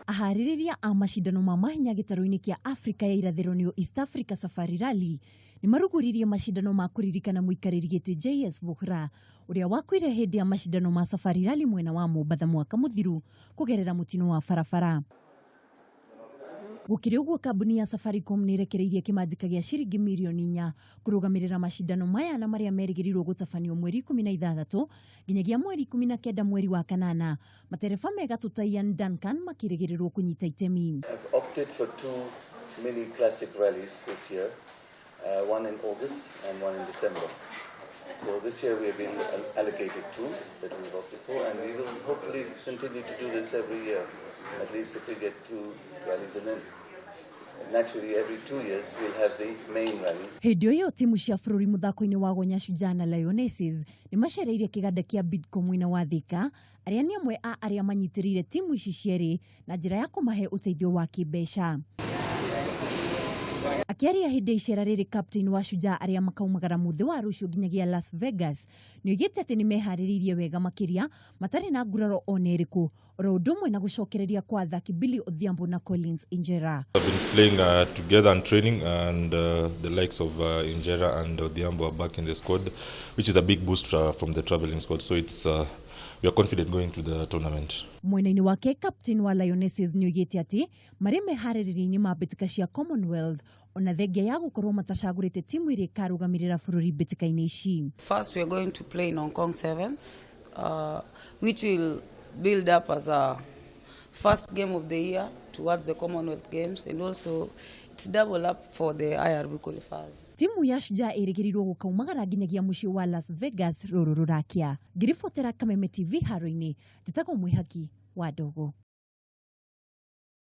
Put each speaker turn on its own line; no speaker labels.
Aharĩrĩria a macindano ma mahenya gĩtarũ-inĩ kĩa Afrika ya irathĩro nĩo East Africa Safari Rally nĩ marugũririe macindano ma kũririkana mũikarĩri gĩtĩ JS Vohra ũrĩa wakuire hĩndĩ ya macindano ma Safari Rally mwena wa Mombatha mwaka mũthiru kũgerera mũtino wa barabara. Gũkĩrĩ ũguo, kambuni ya Safaricom nĩ ĩrekereirie kĩmanjĩka gĩa ciringi mirioni 4 kũrũgamĩrĩra macindano maya na marĩa merĩgĩrĩirwo gũtabanio mweri 16 nginyagia mweri 19 mweri wa kanana, matereba mega ta Ian Duncan makĩrĩgĩrĩrwo kũnyita itemi.
I've opted for two mini classic rallies this year, one in August and one in December. So this year we have been allocated two that we've opted for, and we will hopefully continue to do this every year, at least if we get two rallies, and then naturally every 2 years we'll have the main rally.
Hĩndĩ o ĩyo, timu cia bũrũri mũthako-inĩ wa gonya Shujaa na Lionesses nĩ macereire kĩganda kĩa Bidco mwena wa Thika, arĩa nĩ amwe a arĩa manyitĩrĩire timu ici cierĩ na njĩra ya kũmahe ũteithio wa kĩmbeca. Akĩaria hĩndĩ ya icera rĩrĩ, captain wa Shujaa arĩa makaumagara mũthĩ wa rũciũ nginyagia Las Vegas nĩoigĩte atĩ nĩ meharĩrĩirie wega makĩria matarĩ na nguraro ona ĩrĩkũ, oro ũndũ ũmwe na gũcokereria kwa athaki Billy Odhiambo na Collins Injera.
We've been playing together and training, and the likes of Injera and Odhiambo are back in the squad, which is a big boost from the traveling squad. So it's we are confident going to the tournament.
Mwena-inĩ wake, captain wa Lionesses nĩoigĩte atĩ marĩ meharĩrĩria-inĩ ma mbĩtĩka cia Commonwealth, ona thengia ya gũkorwo matacagũrĩte timu ĩrĩa ĩkarũgamĩrĩra bũrũri mbĩtĩka-inĩ ici.
First, we are going to play in Hong Kong Sevens, which will build up as a first game of the year towards the Commonwealth Games, and also it's double up for the IRB qualifiers.
Timu ya Shujaa ĩrĩgĩrĩirwo gũkaumagara nginyagia mũciĩ wa Las Vegas rũrũ rũrakia. Ngĩribotera Kameme TV haro-inĩ, njĩtagwo Mwĩhaki wa Ndogo.